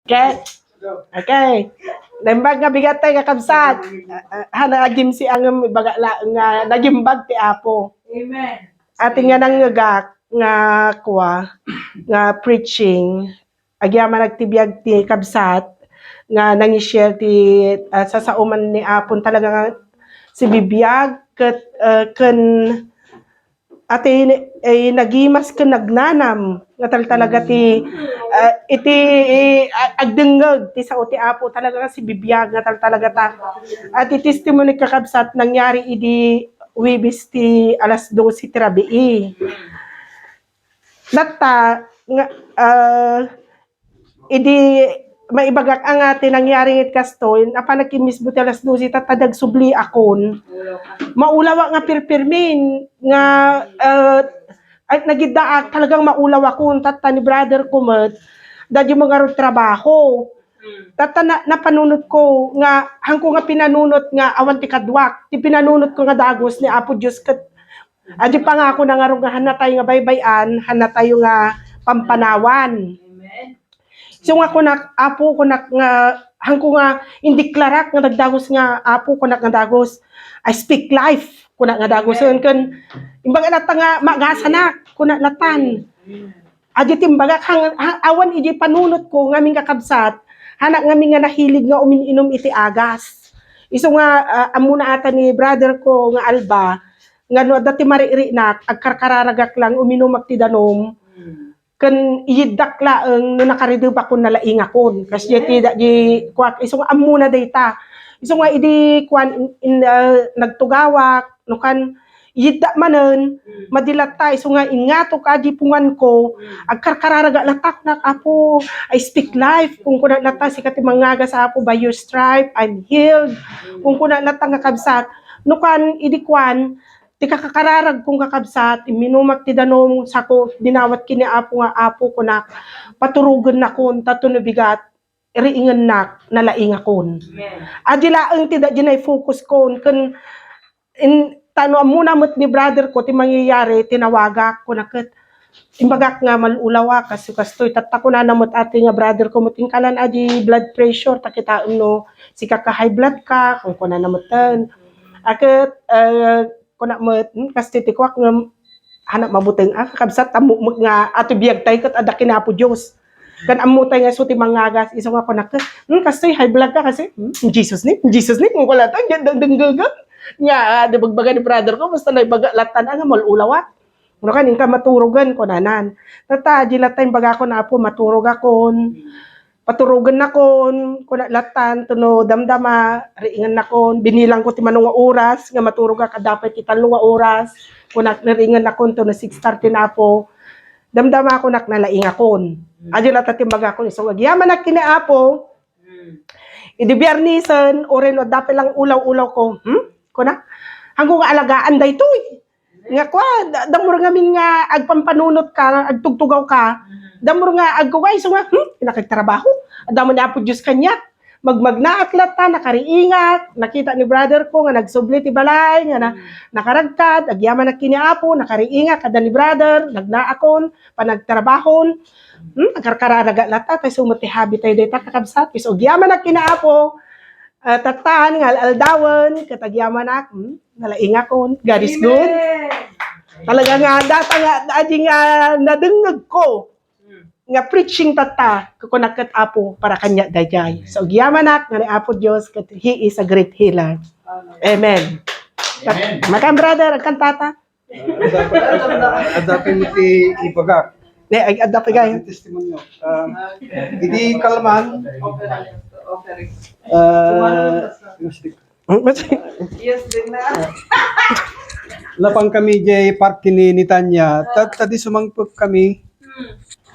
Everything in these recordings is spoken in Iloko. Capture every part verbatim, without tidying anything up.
Okay? Okay. Naimbag nga bigat tayo, kakabsat. Ah, ah, hana, agimsi angem, ibaga la nga nagimbag ti Apo. Amen. Ati nga nangngegak nga kua, nga preaching, agyamanak ti biag ti kabsat nga nangi-share ti, ah, sasaoman ni Apon talaga nga sibibiag ket, ah, ken ati, eh, nagimas ken nagnanam nga tal-, talaga ti, ah, iti, eh, a-, agdengngeg ti sao ti Apo talaga nga sibibiag nga tal-, talaga ta. Ati testimony kakabsat nangyari idi Huwebes ti alas dose ti rabii. Latta nga, ah, idi maibagak a nga ti nangyari nga iti kastoy, napanak mismo ti alas dose, tatta dagsubli akon. Maulawa nga pirpirmin nga, ah, ay, nagiddaak, talagang maulaw akon, tatta ni brother ko met, dadyo mangarod trabaho. Tatta na, napanunot ko nga, hangko nga pinanunot nga awan ti kaduak. Ti pinanunot ko nga dagus ni Apo Dios ket adi pangako na ngarud nga hannatayo nga baybay-an, hannatayo nga pampanawan. Amen. So nga kunak, Apo, kunak nga, hangko nga indiklarak nga nagdagus nga, Apo, kunak nga dagus, I speak life, kunak nga dagus. Amen. Ken, imbaga latta nga magasanak, kunak latan. Amen. Adi timbagak, hang-, ha-, awan iji panunot ko ngamin kakabsat, hanak ngamin nga nahilig nga umin-inom iti agas. Isu nga, ah, ammona ata ni brother ko nga Alba, nga no adda ti maririnak, agkarkararagak lang, uminumak ti danum, ken iyiddak laeng no nakaridebakon nalaingakon. Kas di ti da-, di kuak, isu nga ammona dayta. Isu nga idi kuan, in, in, ah, nagtugawak, no kan, iyidda manen, madi latta, isu nga ingato ka di punganko, agkarkararaga latta, kunak, Apo, I speak life, kung kunak latta, sika ti mangagas, Apo, by your stripe, I'm healed, kung kunak latta nga kabsat, no kan, idi kuan, ti kakakararag kong kakabsat, imminumak ti danum, sako, dinawat kini Apo nga, Apo, kunak, paturogen nakon, tato no bigat, riingennak, nalaingakon. Amen. Adi laeng ti da-, di nai-focuskon, ken in, tano ammona met ni brother ko ti mangyayari, tinawagak, kunak ket, imbagak nga mal-ulawak, kastoy, kastoy, tatta kunana met ati nga brother ko met inkalan adi blood pressure, ta kitaem no sika ka high blood ka, kun kunana met ten. Aket, eh, kunak met, hmm, kastoy ti kuak nga, hana mabuteng, ah, kakabsat, ammok met nga, ato biag tayo ket adda ken Apo Dios. Ken ammo tayo nga isu ti mangagas, isu nga kunak, hmm, kastoy, high blood ka kasi, hmm, in Jesus name, in Jesus name, kun kunana, dengdenggegan. Nga, ah, di bagbaga ni brother ko, basta naibaga, latan, ah, nga mal-ulawak. Kunak, inka maturogen, kunanan. Tatta, di latta imbagakon, Apo, maturogakon. Paturogennakon, kunak latan, tuno damdama, riingennakon, binilang ko ti mano nga oras, nga maturogak, adda pay ti tallo nga oras, kunak, riingennakon, tuno six thirty na Apo, damdama, kunak, nalaingakon. Adi latta ti imbagakon, isu nga agyamanak kini Apo, idi Biarnesen, uray no adda pay lang ulaw-ulaw ko, hmm? Kunak, hangko nga alagaan daytoy. Nga kua, da-, dammor ngamin nga agpampanunot ka, agtugtugaw ka. Dammor nga agkukuay, isu nga, hmm, nakagtrabaho. Adda man ni Apo Dios kaniak. Magmagnaak latta, nakariingak. Nakita ni brother ko nga nagsubli ti balay, nga na-, nakaragkad, agyamanak kini Apo, nakariingak, kada ni brother, nagnaakon, panagtrabahon. Hmm, agkarkararaga latta, tay isu met ti hobby tayo dayta, kakabsat. Isu agyamanak kini Apo. Ah, tattan nga al-aldawen, ket agyamanak, hmm, nalaingakon. God is good. Amen. Talaga nga, data nga, adi nga nadengngeg ko nga preaching tatta, kukunak ket Apo, para kaniak daydiay. So, agyamanak nga ni Apo Dios, ket He is a great healer. Amen. Amen. Makan, brother, agkantata. Adda, adda pay met ti ibagak. Ne, ag-, adda pay gayam. Adda ti testimonyo. Ah, idi kalman, ah, Yes, din na. Napan kami jay park ni, ni Tanya. Ta-, ta di sumangpet kami.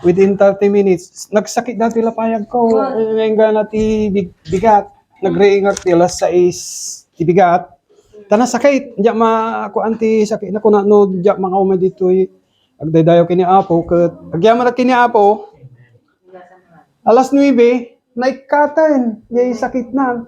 Within thirty minutes, nagsakit dati lapayag ko. Wow. Eh, enggana ti big-, bigat. Nagriingat ti alas sais ti bigat. Ta nasakit, diak ma-, kuan ti sakit na kuna no, diak makaumay ditoy. Agdaydayaw kini Apo, ket agyaman kini Apo. Alas nuebe, naikkaten, jay sakit na.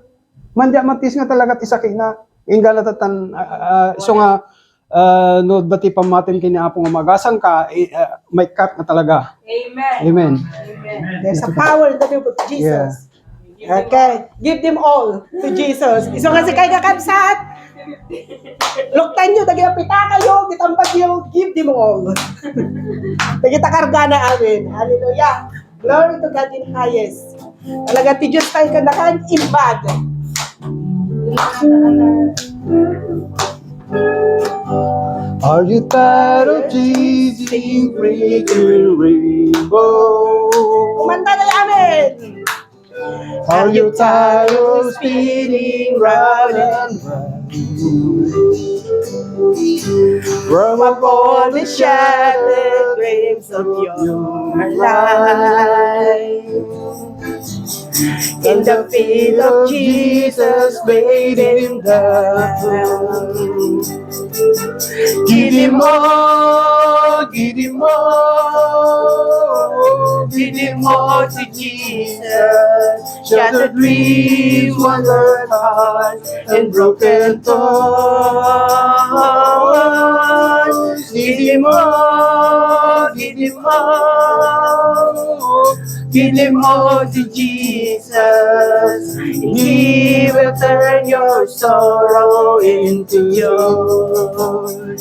Man diak matis nga talaga ti sakit na. Inggana tattan, ah, ah, isu nga, Ah, no, dati pammatin ken ni Apo nga magasang ka, eh, ah, may cut na talaga. Amen. Amen. Amen. There's a power in the name of Jesus. Yeah. Okay. Give them all to Jesus. Isu nga si kay kakabsat. Luktan nyo, dagiti pitaka yo, gitambag yo, give them all. Dagita kargana amin. Hallelujah. Glory to God in highest. Talaga ti Diyos tayo kanakan, imbag. Are you tired of chasing pretty rainbow? Kumanta na, amen. Are you tired of spinning round and round? From all the shattered dreams of your life. In the feet of Jesus, laid him down. Give him all, give him all, give him all to Jesus. Shattered dreams, wondered hearts, and broken thoughts. Give him all, give him all, give him all to Jesus. And he will turn your sorrow into joy.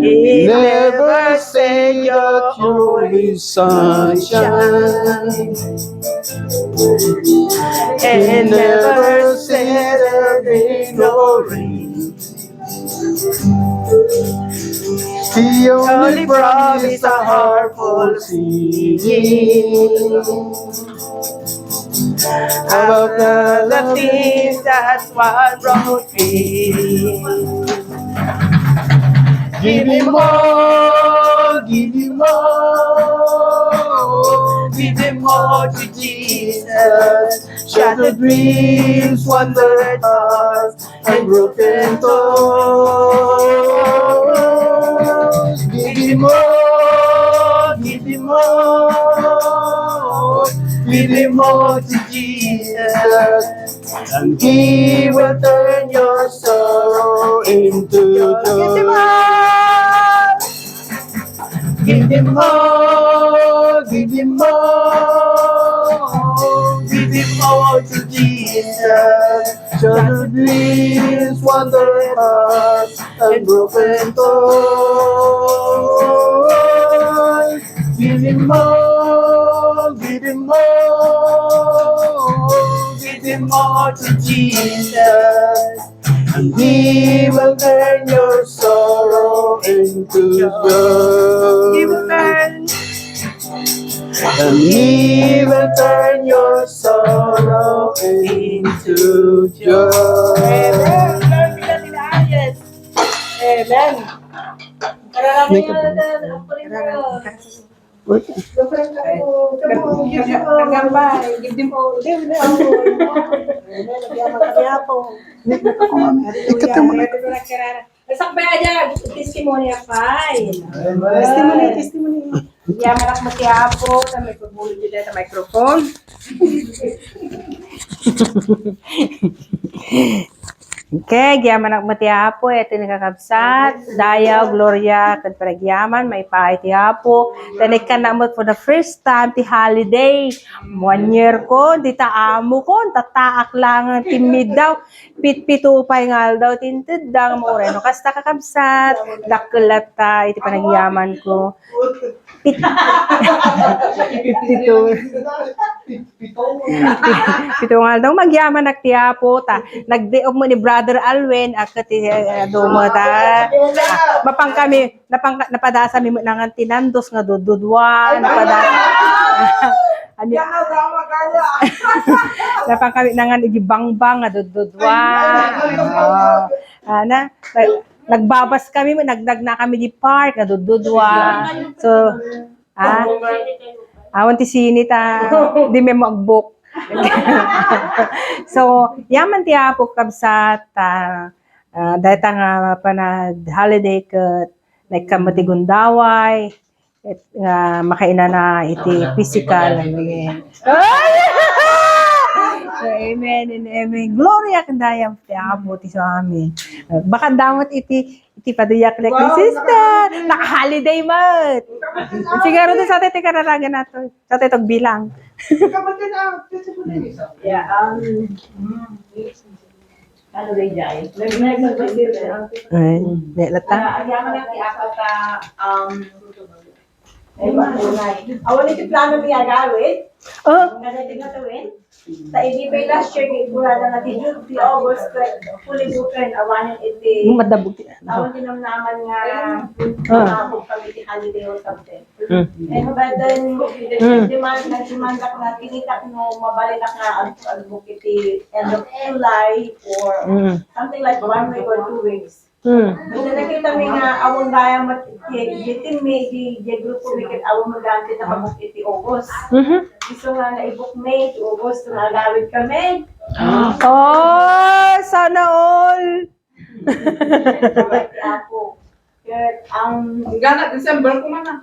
He never said your only sunshine, and never said there be no rain. He only promised a heart full of singing about the things that one brought me. Give him all, give him all, give him all to Jesus. Shattered dreams, wondered hearts, and broken thoughts. Give him all, give him all, give him all to Jesus. And he will turn your sorrow into joy. Give him all, give him all, give him all to Jesus. Shattered dreams, wondered hearts, and broken thoughts. Give him all, give him all, give him all to Jesus. And he will turn your sorrow into joy. He will turn. And he will turn your sorrow into joy. Amen. Glory be to the highest. Amen. Thank you. Give them all. Give them all. Amen. Nagyaman kami, Apo. Ikaw, ikaw, Nasakbay aja, testimony, apay. Testimony, testimony. Yaman ak met ti Apo, ta may pagbulig dita ta microphone. Okay, yaman ak met ti Apo, iti nakakabsat, dayaw, gloria, ken panagyaman, maipaay ti Apo. Ta naikkan met for the first time ti holiday. One year ko, dita amo ko, tattaak lang ti middaw. Pitpito pay nga aldaw ti inted da nga mauray. No kasta, kakabsat, dakkel latta iti panagyaman ko. Pit-, pitpito. Pito nga aldaw, magyamanak ti Apo, ta nagdiok mo ni Brother Alwin, a ket ti, eh, adu mo, ta. Mapan kami, Napangka-, napadasami met nangan ti nandos nga duddudua, napada-, Ania? Napangkami nangan iti bangbang nga duddudua. Ah, ana, nag-, nagbabas kami, nag-, nagna kami di park nga duddudua. So, ah, awan ti sine ta, di mi magbok. So, yaman ti Apo, kabsat, ah, ah, dayta nga panag-holiday ket naikkan met ti gundaway, et, nga makainana iti physical. Ay! Amen and amen. Gloria ken dayag ti Apo ti suami. Baka damot iti, iti paduyak ni Wow, sister. Naka-holiday. Naka-holiday met. Naka-holiday. Siguro doon sa atin ti kararagan nato. Sa atin tagbilang. Naka-holiday na. Yeah, um, mm, ano ba, Jai? Nag-, nag-, nag-, Ay, may lata. Ah, agyaman na ti apat a, um, Ay, maunay. Awan iti plano mi agawid. Oh. Ang gagating na tuwin. Ta idi pay last year, gikurada na ti June, ti August, ket fully booked, awanen iti Madabog ti, awan ti namnaman nga Ah. mabuk kami ti holiday or something. Hmm. And but then, Hmm. demand, nagdemanda ko na, tinitak no, mabalinak nga ag-, ag-book iti end of July or Hmm. something like one week or two weeks. Hmm. Iti nakita mi nga awan gayam met iti, iti mi, iti, iti grupo mi ket awan met gayam ti nakabuk iti August. Mhm. Isu nga naibuk mi iti August nga agawid kami. Oh, sana all. Iti Apo. Ket ang Gana December ko man, ah.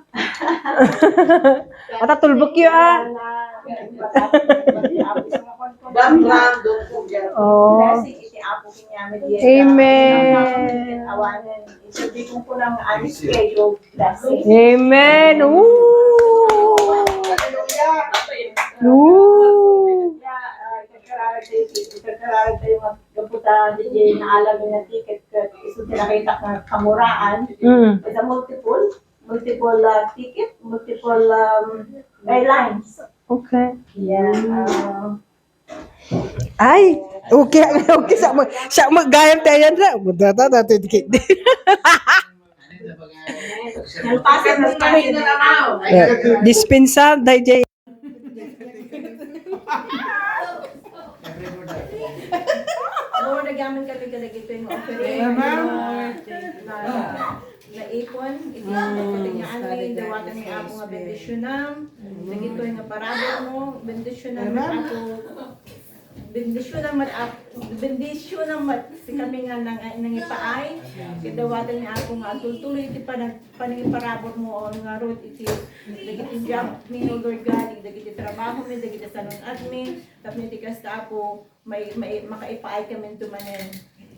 Ata tulbek yu, ah. Don't run, don't forget. Oh. Blessing iti Apo. Amen. Awanen, isubi ko po ng unscheduled blessing. Amen. Ooh. Ooh. Gapu ta, di, di naalam nga ticket, ket isu ti nakita nga kamuraan. Mm. It's a multiple, multiple, uh, ticket, multiple, um, airlines. Okay. Yeah, uh, Ay, okay, okay, sa mo, sa mo, gayam tayo yan, sa mo, data, data, dikit. Nalpasan na tayo. Eh, dispensa, dai, jay. Lord, agyaman kami kadagitoy nga offering. Amen. Lord, thank you, Lord. Naipon, iti Mm, apo, iti nga study anay, guide dawatan ni this Apo nga Holy Spirit. Bendisyonam. Amen. Dagitoy nga parabur mo, bendisyonam, Amen. Apo. Bendisyonam met, Apo. Bendisyonam met. Sikami nga nang-, nangipaay. Ket dawatan ni Apo nga agtultuloy iti panag-, panangiparabur mo, o nga Ruth, iti dagiti job mi, O Lord God, iti dagiti trabaho mi, dagiti sanun-at mi. Tapno iti kasta, Apo, may, may, makaipaay kami manen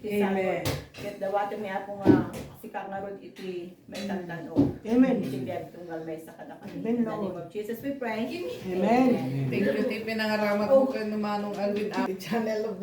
iti Amen. Sabbath. Ket dawatmi, Apo, nga sika ngarud iti maitantan-ok. Amen. Iti biag tunggal maysa kadakami. Amen, Lord. In the name of Jesus, we pray. Amen. Thank you, ti pinangaramat mo ken Manong Alvin, ah, channel of